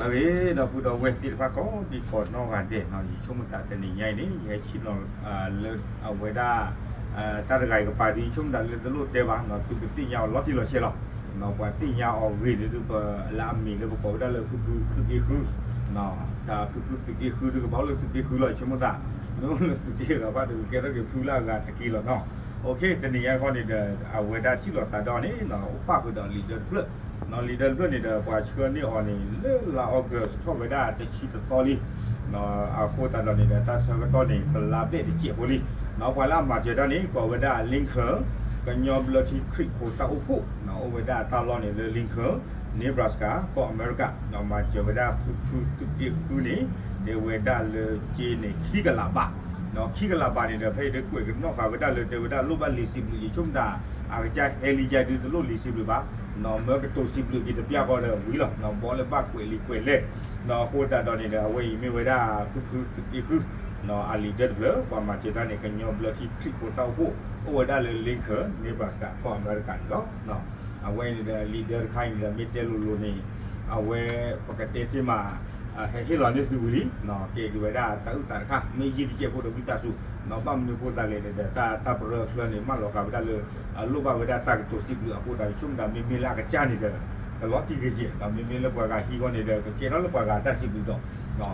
အဂ့ၤ ဒီပုၢ်ဒီဝဲၢ်သ့ၣ်တဖၣ်ကိးဒံကိးနီၢ်ဂၤဒဲးနီၤ, ယဆိကမိၣ်သးတနံၤညါအံၤန့ၣ် ယဟဲဆ့ၣ်နီၤလၢ အဝဲဒၣ် တၢ်တဂၤအံၤကပၤဒ် ယဆိကမိၣ်သးလၢတလိၣ်တဲဘၣ်နီၤ, သုကသ့ၣ်ညါအီၤလီၤတံၢ်လီၤဆဲးလီၤ. ပှၤသ့ၣ်ညါအီၤဂ့ၤန့ၣ်ဒုး ပလၢအမံၤလၢပကိးဝဲဒၣ်လၢဖုဖုသုးက့ဃု, တၢ်ဖုဖုသုးက့ဃုဒုးကဘၣ်အိၣ်လၢသုးက့ဃုလီၤ ယဆိကမိၣ်သး, မ့ၢ်အိၣ်လၢသုးက့အဂၤဘၣ်ဒီး ကကဲထီၣ်က့ၤဖုလၢအဂၤတက့ၢ်လီၤနီၤ. တနံၤညါခီန့ၣ်ဒီး အဝဲဒၣ်ထံၣ်လိာ်သးဒီးန့ၣ် အိၣ်ပၣ်ဃုာ်ဒီးလံာ်ဒၢတဖျၢၣ်, လံာ်ဒၢတဖျၢၣ်န့ၣ်ဒီး ပှၤဆှၢန့ၢ်အီၤန့ၣ် လၢလါ August ထီၣ်ဝဲဒၣ်တဆံတသီလံ. အဃိသတးဒီးန့ၣ်ဒီး တၢ်ဆၢကတီၢ်န့ၣ် တလါဘျဲၣ်တစဲးဖိလံ. ပှၤလၢအမၤစၢၤတၢ်န့ၣ် ကိးဝဲဒၣ် Lincoln ကညီဘျၢထံခရံာ်ဖိတၢ်အိၣ်ဖှိၣ်, အိၣ်ဝဲဒၣ်တၢ်လီၢ်န့ၣ်လၢ Lincoln, Nebraska ကီၢ်အမဲရကၤ, မၤစၢၤဝဲဒၣ်ဖုဖုသုးက့ဃုန့ၣ် တဲဝဲဒၣ်လၢက့န့ၣ် ခံကလးဘး, ခံကလးဘးန့ၣ်ဒီး ဖဲအံၤဒုးကွဲးကနီၣ်ဃာ်ဝဲဒၣ်လၢ တဲဝဲဒၣ်လိၣ်ဘၣ်လံာ်စံးဘျုး ယဆိကမိၣ်သး အကစၢ်ဟဲလံကဒုးတလိၣ်လံာ်စံးဘျုးဘၣ်, မၢကတိၤစံးဘျုးက့ၤတပျၢ်ဃီဒီးဝံၤလီၤ, ဘီလၢဘၣ်ကွဲးလံာ်ကွဲးလဲၢ်. အဃိသတးဒီးန့ၣ်ဒီး အဝဲအံၤမ့ၢ်ဝဲဒၣ်ဖုဖုသုးက့ဃု အလံာ်ဒၢတဖျၢၣ်, ပှၤမၤစၢၤတၢ်န့ၣ် ကညီဘျၢထံခရံာ်ဖိတၢ်အိၣ်ဖှိၣ်, အိၣ်ဝဲဒၣ်လၢ Lincoln, Nebraska ကီၢ်အမဲရကၤန့ၣ်လီၤ. အဝဲန့ၣ်ဒီး လံာ်ဒၢတခါအံၤန့ၣ်ဒီး မ့ၢ်တဲလိၤလိၤန့ၣ် အဝဲ ပကတဲတ့ၢ်မး ဟဲဟ့ၣ်လီၤန့ၢ်သုဝံၤလံ, ကဲက့ၤဝဲဒၣ်တၢ်အုၣ်သးတခါ မ့ၢ်ယံာ်တစဲးဖိဒီးဝံသးစူၤ, ဘၣ်မနုၤအဃိသတးလဲၣ်န့ၣ်ဒီး တၢ် တၢ်ပရၢအချၢန့ၣ် မၢလီၤဃာ်ဝဲဒၣ်လၢ အလိၣ်ဘၣ်ဝဲဒၣ်တၢ်ကတိၤစံးဘျုးအဃိသတး ယဆိကမိၣ်သး မ့မ့ၢ်လၢအကစၢ်န့ၣ်ဒီး ကလီၤတံၢ်ဂ့ၤက့ၤ, မ့မ့ၢ်လၢပှၤဂၤဟံးဃီန့ၣ်ဒီး ကကဲထီၣ်လၢပှၤဂၤတၢ်စံးဘျုးဒီး,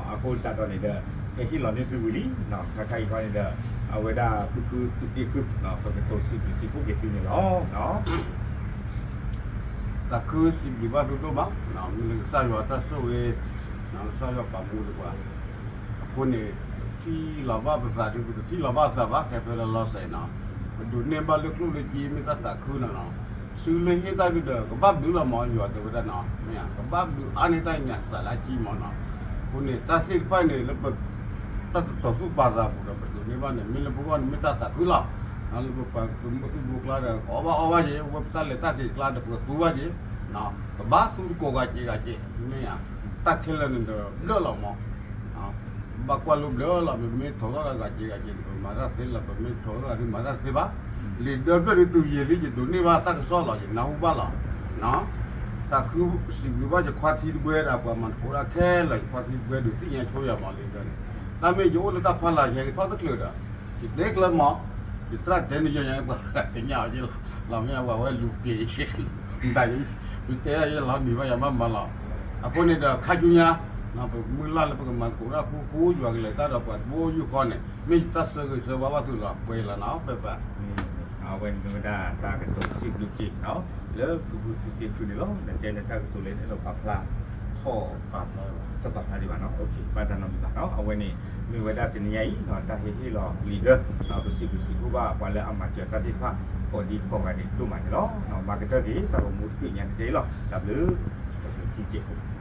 အဃိသတးဒီးန့ၣ်ဒီး ဟဲဟ့ၣ်လီၤန့ၢ်သုဝံၤလံ, ခါခါအံၤဃီန့ၣ်ဒီး အဝဲဒၣ်ဖုဖုသုးက့ဃု ပကတိၤစံးဘျုးစံးဖှိၣ်က့ၤသုန့ၣ်လီၤ. သးခုစံးဘျုးဘၣ်သုဒိၣ်မး, မ့ၢ်လၢကစၢ်ယွၤတၢ်ဆိၣ်ဂ့ၤ, ကစၢ်ယွၤပာ်မူဒံးပှၤ, အဃိန့ၣ် ပထံၣ်လီၤဘၣ်ပသးဒ် ပတထံၣ်လီၤဘၣ်သးဘၣ် ခဲဖဲလၢလီၤစဲးနီၤ, ပဒိးန့ၢ်ဘၣ်လၢကျိၣ်လၢစ့မ့ၢ်တၢ်သးခုနီၤနီၤ, စုလၢဟ့ၣ်တၢ်ဒုဒီး ကဘၣ်ဘျုးလီၤမး ယွၤတဲဝဲဒၣ်နီၤ, မ့ၢ်ကဘၣ်ဘျုးအါန့ၢ်တၢ်ညၣ်သးလၢအကံမးနီၤ, အဃိန့ၣ် တၢ်သ့ၣ်တဖၣ်န့ၣ်လၢပ တၢ်တတီၤသူၣ်ပာ်သးပူၤဒီး ပဒိးန့ၢ်ဘၣ်န့ၣ် မ့ၢ်လၢပဂီၢ်န့ၣ်မ့ၢ်တၢ်သးခုလီၤ, လၢပပှၤကမုၢ်သူၣ်ဘိကျါဒီး ကအီၣ်ဘၣ်အီဘၣ်က့ၤ ဝဲပတၢ်လဲၤတၢ်က့ၤကျါဒီး ပကသူဘၣ်က့ၤ, ကဘၣ်သူတကိးဂၤက့ၤဂၤက့ၤ, မ့ၢ်ဧါ, တၢ်ခဲလၢာ်န့ၣ်ဒီး ဘျၢလီၤမး ဘၣ်ကွၢ်လိဘျၢလီၤ, မ့မ့ၢ်ထိးထီၣ်ဂၤဂၤက့ၤဂၤက့ၤန့ၣ် ပမၤတၢ်သ့လီၤ, ပမ့ၢ်ထိးထီၣ်ဂၤဒုးမၤတၢ်သ့ဘၣ်, လံာ်ဒၢဖျၢၣ်ဒုးတုၤယံာ်လံ ယဒိးန့ၢ်ဘၣ်တၢ်ကစီၣ်လီၤ ယနၢ်ဟူဘၣ်လီၤ, သးခုစံးဘျုးဘၣ်ယခွါထံတဘှဲဒီး ပှၤမၤသကိးတၢ်ခဲလၢာ် ယခွါထံတဘှဲဒုးသ့ၣ်ညါဆိယၤမးလံဒီးန့ၣ်, တၢ်မ့ၢ်ယအိၣ်လၢတၢ်ဖီလာ် ယဟဲက့ၤထီၣ်တချုးဒီး ယတဲကျၢၤမး, ယတၢ်တဲန့ၣ်ယညါပှၤတညါအီၤက့လီၤ, လီၤမ့ၢ်ပှၤဝဲလူၤပ့ၤ မတၤယံၤ, မ့ၢ်တဲယလီၤနံၤဘၣ်ယၤဘၣ်မးလီၤ, အဃိန့ၣ်ဒီးခါဆူညါ ပမုၢ်လၢ်လၢပကမၤသကိးတၢ်ဃူဃူ ယွၤကလဲၤတၢ်ဒီးပှၤတဘိယူၢ်ဃီန့ၣ် မ့ၢ်ယတၢ်ဆၢဂ့ၤဆၢဝါဘၣ်သုလီၤ ပှဲၤလီၤနီၤ ပၢၤပၢၤ, အဝဲန့ၣ်မ့ၢ်ဝဲဒၣ်တၢ်ကတိၤစံးဘျုးက့ၤနီၤ လၢဖုဖုသုးက့ဃုန့ၣ်လီၤ, နတဲလၢတၢ်ကတိၤလၢနအဲၣ်ဒိးပာ်ဖျါ ထီၣ် တပာ်ဖျါဒံးဘၣ်နီၤ, ဘၣ်တၢ်နီတမံၤဘၣ်နီၤ, အဝဲန့ၣ် မ့ၢ်ဝဲဒၣ်တနံၤညါအံၤ တၢ်ဟ့ၣ်ဟ့ၣ်လီၤလံာ်ဒၢ ပစံးဘျုးစံးဖှိၣ်ဘၣ်ပှၤလၢအမၤစၢၤတၢ်သ့ၣ်တဖၣ် ကိးဒံကိးဂၤဒဲးဒိၣ်မးန့ၣ်လီၤ, မၤကတၢၢ်က့ၤ တၢ်ဂီၤမူတက့ၢ်ညါတကဲအံၤလီၤ, တၢ်ဘျုး, တၢ်ဘျုးထံၣ်က့ၤ